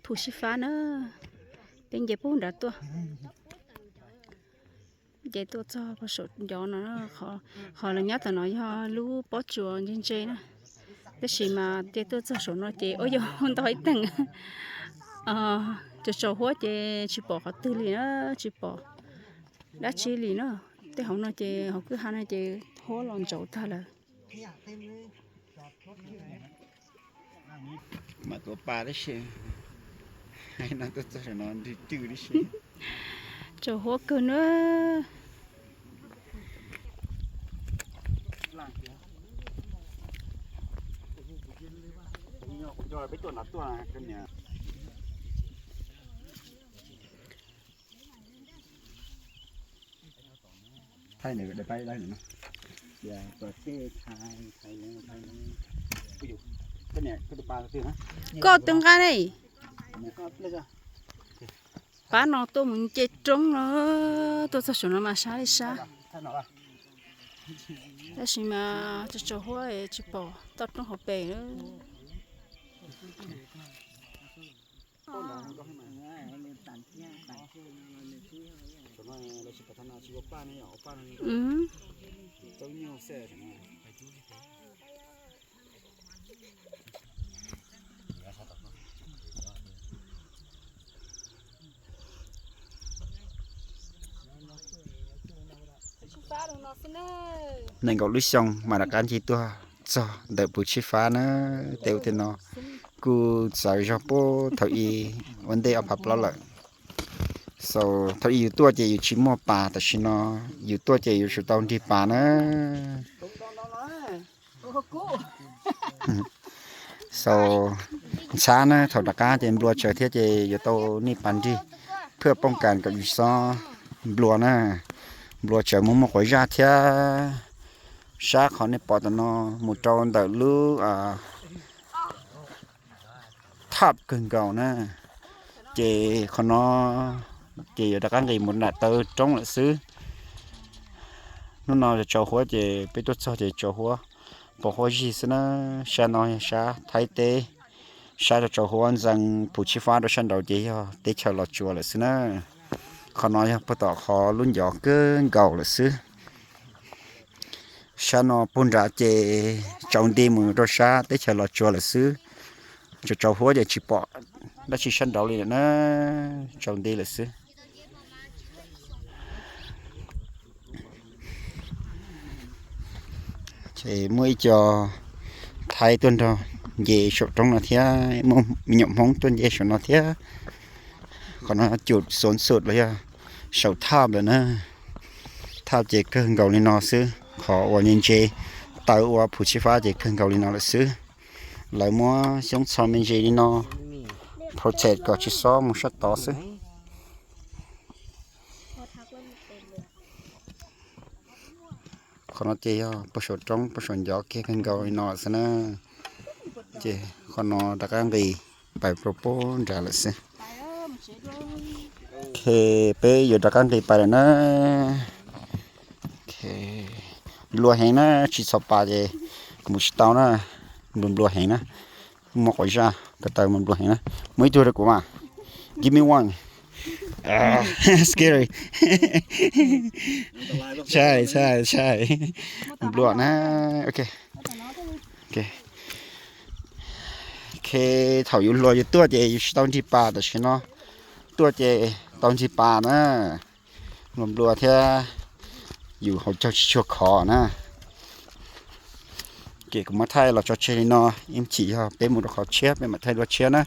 Phu Sib Fab na, peb nce pub nrad tuaj. Nce tuaj txog saum ncov no, qhov lawv nyob tom no yog lub pob tsuas ntse ntse na. Tab sis mas nce tuaj txog saum no ces ua yog ntog ib teem. Tsaus tsaus huab ces tsis pom qhov twg li na, tsis pom dab tsi li na. Tej hauv no ces hauv kwj ha no ces huab los ntsaum tag lawm. Mam tuav pas tab sis, no tuaj txog saum no nrig cwj tab sis. Tsaus huab kawg na. Koj twb nqa ne. Pab no tuaj mus nce roob no, tuaj txog saum no mas sab li sab. Tab sis mas tsaus tsaus huab tsis pom toj roob hauv pes. Nees nkaum lub xyoo mas rov qab ncig tuaj txog ntawm Phu Tshib Fab na. Tej ub tej no kuj txawv zog puag thaum ub ua ntej ob phav plaub lawm. So thaum ub yus tuaj ces yus tsis muaj pas, tam sim no yus tuaj ces yus tsum tau nrig pas na. So ntxhab na, thaum rov qab ces nplua tsawv thiab ces yuav tau nij pas nrig, phwj poob kas kom yus xob nplua na. Nplua tsawv mus muaj quav zaj thiab. Sab qhov nej pom tom no mus rau ntawm lub thaj kawg nkaus na. Ces qhov no ces yuav rov qab nqis mus nram taw roob lawm xwb. Hnub no tsaus huab ces peb tuaj txog ces tsaus huab, pos huab zig xwb na. Sab no yog sab Thaib teb, sab tsaus huab ntxeev Phu Tshib Fab rau sab nraud ces yog teb chaws Los Tsuas lawm xwb na. Qhov no yog puag tom qhov lub ncov kawg nkaus lawm xwb. Sab no puag nrad ces tsaus nti mus rau sab teb chaws Los Tsuas lawm xwb. Tsaus tsaus huab ces tsis pom dab tsi sab nraud li lawm na, tsaus nti lawm xwb. Ces muaj ib co Thaib tuaj nrog nce saum roob no thiab, muaj me nyuam Hmoob tuaj nce saum no thiab. Qhov no cum xuv xum los yog saum thaj lawm na. Thaj ces kawg nkaus li no xwb, qhov uas nce nce taw ua Phu Tshib Fab ces kawg nkaus li no lawm xwb. Lawv muab xyoob txho me ntsis li no protect kom tsis xob mus sab tod xwb. Qhov no ces yog puag saum roob puag saum ncov kiag kawg nkaus li no xwb na. Ces qhov no rov qab nqis pais rau puag nrad lawm xwb. Ok, peb yuav rov qab nqis pais lawm na. Nplua heev na, tsis txhos pas ces mus tsis tau na. Nplua nplua heev na, muaj quav zaj ko taw, nplua nplua heev na. Muaj ib tug rau kuv mas. Give me one. Scary. Tshai tshai tshai. Nplua na. Ok. Ok, thaum yus hluas yus tuaj ces yus tsis tau nrig pas, tam sim no tuaj ces tau nrig pas na. Nplua nplua thiab, yus hauv caug tsis tshua khov na. Ces kuv muab thaij los tso tseg li no, ib chim yog peb mus rau qhov tshiab peb mam thaij dua tshiab na.